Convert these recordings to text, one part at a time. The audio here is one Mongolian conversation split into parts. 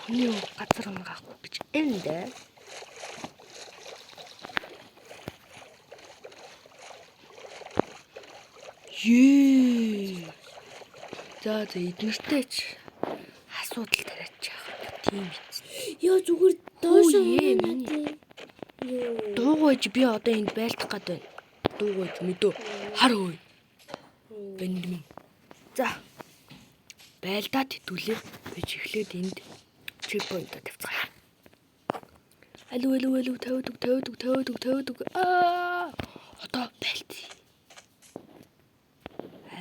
Хүний газар унгаахгүй гэж энд. Ее. За за эднэртэй ч асуудал тариач яах вэ? Тийм биз. Йоо зүгээр доош Хүү, ээ, унаад. Йоо. Дуугүйж би одоо энд байлдах гээд байна. Дуугүйж мэдөө. Хар хөөе. Бэнд минь. За. Байлдаад хэдүүлээ. Би ч эхлээд энд чекпоинт тавьцгаая. Алуу алуу алуу 50 үг 50 үг 50 үг 50 үг. Аа! Одоо байлт.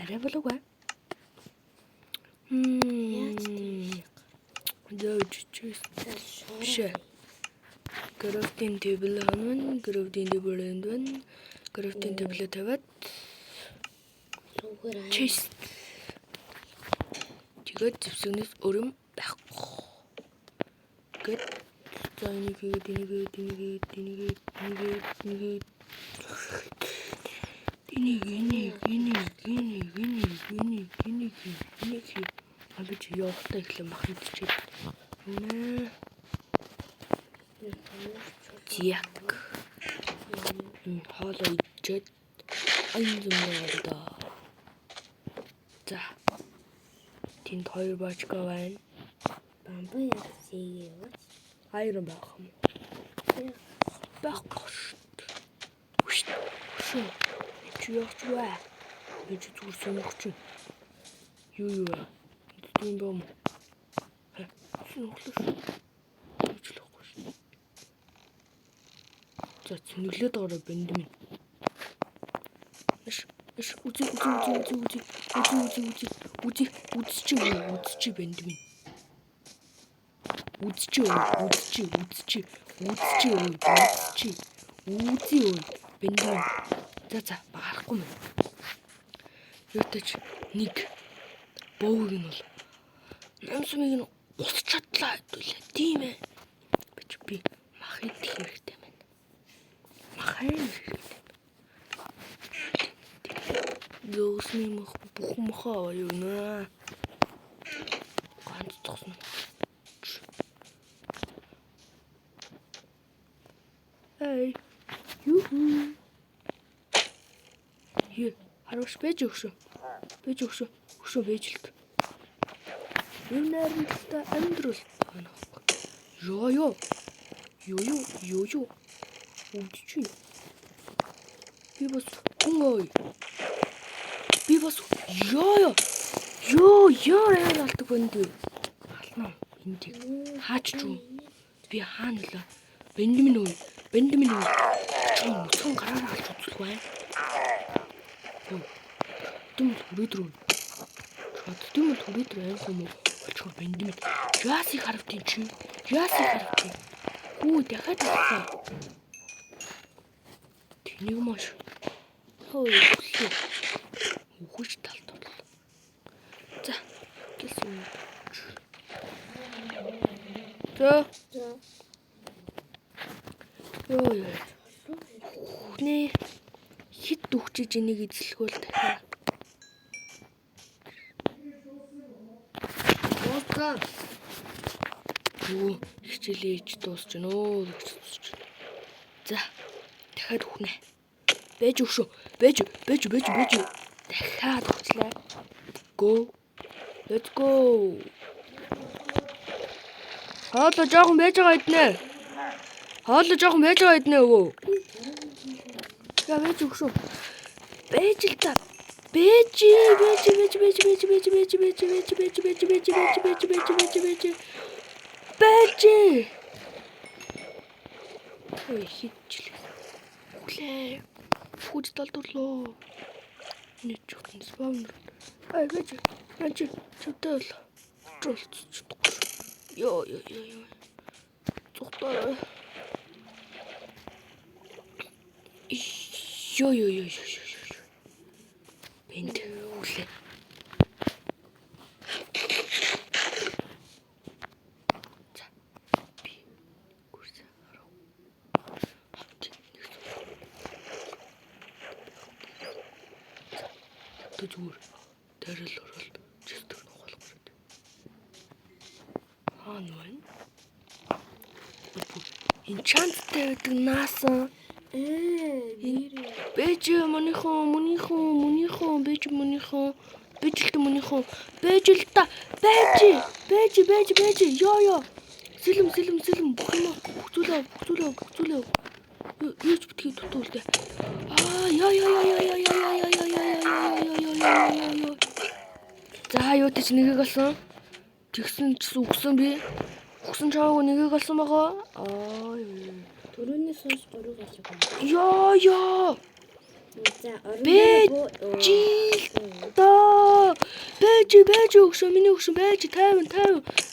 Арай болоогүй. Яаж Мм. Зөөж чэс. Биш ээ. Crafting table ханан, crafting table энд байна. Crafting table тавиад Зүгээр аа. chest. Тэгээд зэвсэгнээс өрөм байхгүй. Гэт за энийг хийгээд энийг хийгээд энийг хийгээд энийг хийгээд энийг хийгээд энийг энийг энийг энийг энийг энийг энийг энийг хий. А би чи явахтаа эхлэн мах идчихээд. Нэ. Зяк. Хоолоо идчихэд аян зэмлээ да. За. Тэнд хоёр бочка байна. Бамбуу яг зээгээ. Iron байх юм. Байхгүй шүү. Үш. Шүү. Чи яах ч вэ? Би чи зүгээр сонирхож байна. Юу юу вэ? Тийм юм. Сонирхлоо шүү. Хөөжлөхгүй шүү. За цэнэглээд байгаа бэнд минь. Нэш нэш үзий үзий үзий үзий үзий үзий үзий үзий үзий үзчихээ үзчихээ бэнд минь. Үзчихээ үзчихээ үзчихээ үзчихээ үзчихээ үзий өө бэнд минь. За за багарахгүй мэн. Юутай ч нэг боовыг нь бол намсмыг нь ус чадлаа хэдүүлээ. Тийм ээ. Би чи би мах идэх хэрэгтэй байна. Мах амар хэрэгтэй. Зөөсний мах бүх махаа аваа юу нэ. Ганц цогсон. Эй. Юху. Е, харуулш байж өгшөө. Байж өгшөө. Өгшөө байж л. Ер нь амьдралтай амьдрал. Йоо ёо. Йоо ёо ёо ёо. Өвдөж. Би бас хүн ой. Би бас ёо ёо. Ёо ёо яа алдаг бэнд. Ална энд хаач ч юм. Би хаана лээ. Бэнд минь ой. Бэнд минь ой. Чи нүцгэн гараараа алж үзлэх бай. Йоо. Тэм хүрээд рүү. Чад тэм хүрээд рүү айх юм уу? Болчихоор бэнд минь. Яасыг харавтын чи? Яасыг харавтын? Хүү дахиад авлаа. Тэнийг маш. Хөө өглөө. Үхэж талд орлоо. За гэлсэн. За. За. Йоо ёо. Хүний хит дүгчиж энийг эзлэх бол дахиад. Дууссан. Юу хичээлээ ич дуусч гэнэ өө гэж дуусч гэнэ. За дахиад үхнэ. Бэж өгшөө. Бэж бэж бэж бэж. Дахиад үхлээ. Go. Let's go. Хоолоо жоохон байж байгаа иднэ. Хоолоо жоохон байж байгаа иднэ өвөө. Я байж өгшөө. Байж л та. Бэж бэж бэж бэж бэж бэж бэж бэж бэж бэж бэж бэж бэж бэж бэж бэж бэж бэж. Ой хитчлээ. Хүлээ. Хүч талдурлоо. Нэг ч хүн спавнер. Ай бэж. Наач чавтал. Жолцож чадахгүй. Йоо ёо ёо ёо. Цухтаа. Йоо ёо ёо ёо ёо. Бэнд хүлээ. За би гүрсэ харав. Хавч нэг За одоо зүгээр дайрал орол чистэг нухалах шүү. Хаана байна? Enchant-тай байдаг наасан. Нэр. Бэж мөнийхөө мөнийхөө мөнийхөө бэж мөнийхөө бэж л мөнийхөө бэж л та бэж бэж бэж бэж ёо ёо сэлэм сэлэм сэлэм бүх юм бүх зүйлээ бүх зүйлээ бүх зүйлээ юу ч битгий дутуултай. Аа ёо ёо ёо ёо ёо ёо ёо ёо ёо ёо ёо ёо ёо. За юу тийч нэгийг олсон. Тэгсэн ч үгсэн би. Үгсэн чаагүй нэгийг олсон байгаа. Аа ёо. Түрүүнээс хойш 3 олог. Ёо ёо. За орон Бэж та. Бэж бэж өгшөө миний өгшөө бэж 50 50.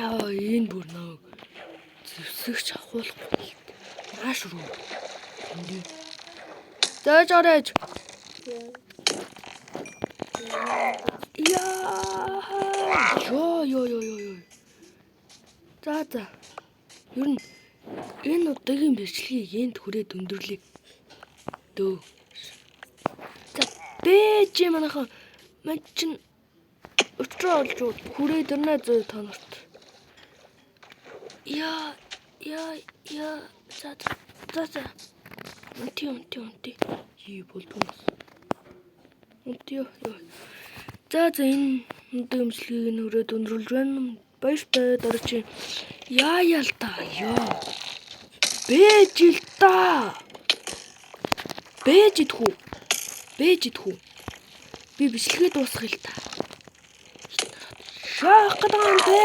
Аа энэ бүр нэг зэвсэгч авахулахгүй. Нааш руу. Энд. Зөөж орож. Яа. Йоо ёо ёо ёо ёо. За за. Ер нь энэ удаагийн бичлэгийг энд хүрээд өндөрлөе. Дөө. За бэж манайхан мань чин өчрөө олж хүрээд ирнэ зөө та нарт. Яа яа яа за за за. Унти унти унти. Йи болдгоо. Унти ёо. За за энэ удаагийн бичлэгийг нь хүрээд өндөрлөж байна. Баяртай дараагийн яа яа л та ёо. Бэж л та. Бэж идэх үү? Бэж идэх үү? Би бичлэгээ дуусгая л та. Шаах гэдэг юм бэ?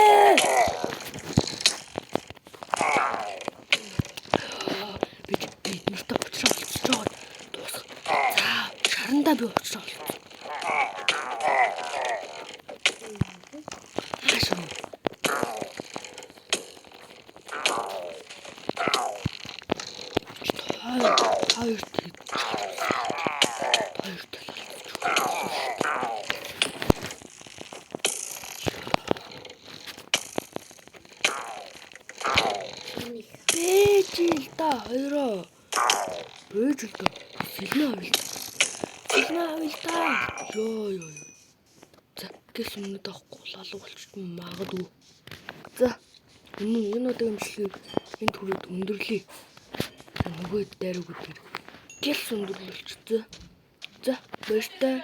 Би бид нартай уулзраа олцож байгаа дуусгах. За, шарандаа би уулзраа олцсон. Хааш уу? Хоёр хоёр хоёр тал Бэж л да хоёроо. Бэж л да. Сэлнэ авъя л да. Сэлнэ авъя л да. Йоо ёо ёо. За гэс өмнөд авахгүй лалуу болчих магадгүй. За энэ энэ удаагийн бичлэгийг энэ түрээд өндөрлөе. За нөгөө дайрууг дээр гялс өндөрлөлч. За. За баяртай.